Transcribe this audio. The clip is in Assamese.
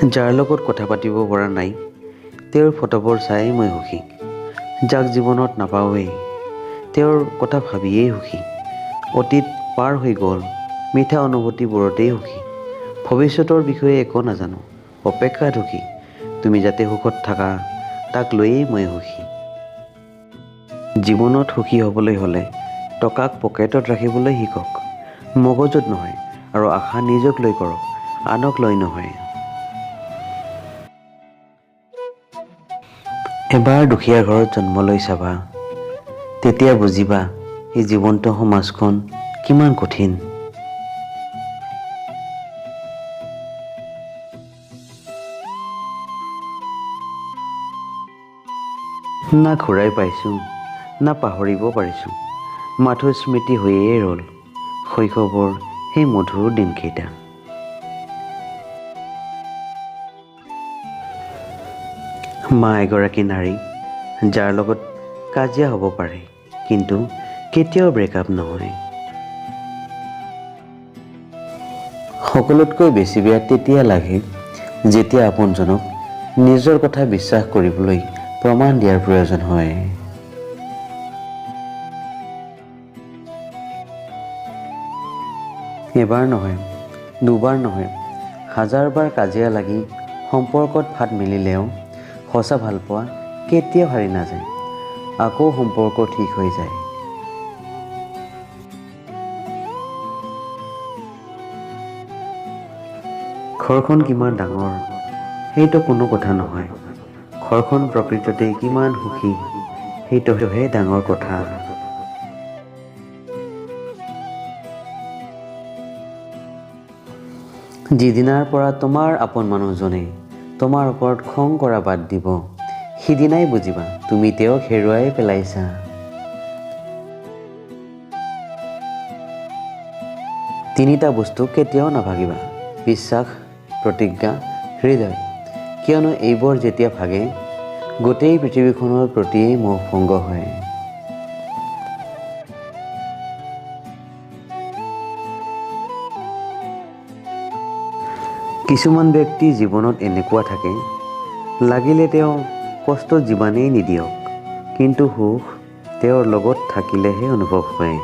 যাৰ লগত কথা পাতিব পৰা নাই তেওঁৰ ফটোবোৰ চাই মই সুখী, যাক জীৱনত নাপাওঁৱেই তেওঁৰ কথা ভাবিয়েই সুখী। অতীত পাৰ হৈ গ'ল, মিঠা অনুভূতিবোৰতেই সুখী। ভৱিষ্যতৰ বিষয়ে একো নাজানো, অপেক্ষাত সুখী। তুমি যাতে সুখত থাকা তাক লৈয়েই মই সুখী। জীৱনত সুখী হ'বলৈ হ'লে টকাক পকেটত ৰাখিবলৈ শিকক, মগজুত নহয়। আৰু আশা নিজক লৈ কৰক, আনক লৈ নহয়। এবাৰ দুখীয়া ঘৰত জন্ম লৈ চাবা, তেতিয়া বুজিবা এই জীৱন্ত সমাজখন কিমান কঠিন। না ঘূৰাই পাইছোঁ, না পাহৰিব পাৰিছোঁ, মাথো স্মৃতি হৈয়ে ৰ'ল শৈশৱৰ সেই মধুৰ দিনকেইটা। মা এগৰাকী নাৰী, যাৰ লগত কাজিয়া হ'ব পাৰে কিন্তু কেতিয়াও ব্ৰেকআপ নহয়। সকলোতকৈ বেছি বেয়া তেতিয়া লাগে যেতিয়া আপোনজনক নিজৰ কথা বিশ্বাস কৰিবলৈ প্ৰমাণ দিয়াৰ প্ৰয়োজন হয়। এবাৰ নহয়, দুবাৰ নহয়, হাজাৰবাৰ কাজিয়া লাগি সম্পৰ্কত ফাট মেলিলেও সঁচা ভালপোৱা কেতিয়াও হাৰি নাযায়, আকৌ সম্পৰ্ক ঠিক হৈ যায়। ঘৰখন কিমান ডাঙৰ সেইটো কোনো কথা নহয়, ঘৰখন প্ৰকৃততে কিমান সুখী সেইটোহে ডাঙৰ কথা। যিদিনাৰ পৰা তোমাৰ আপোন মানুহজনে তোমাৰ ওপৰত খং কৰা বাদ দিব, সিদিনাই বুজিবা তুমি তেওঁক হেৰুৱাই পেলাইছা। তিনিটা বস্তু কেতিয়াও নাভাগিবা, বিশ্বাস, প্ৰতিজ্ঞা, হৃদয়। কিয়নো এইবোৰ যেতিয়া ভাগে গোটেই পৃথিৱীখনৰ প্ৰতিয়েই মোহ ভংগ হয়। কিছুমান ব্যক্তি জীৱনত এনেকুৱা থাকে, লাগিলে তেওঁ কষ্ট যিমানেই নিদিয়ক কিন্তু সুখ তেওঁৰ লগত থাকিলেহে অনুভৱ হয়।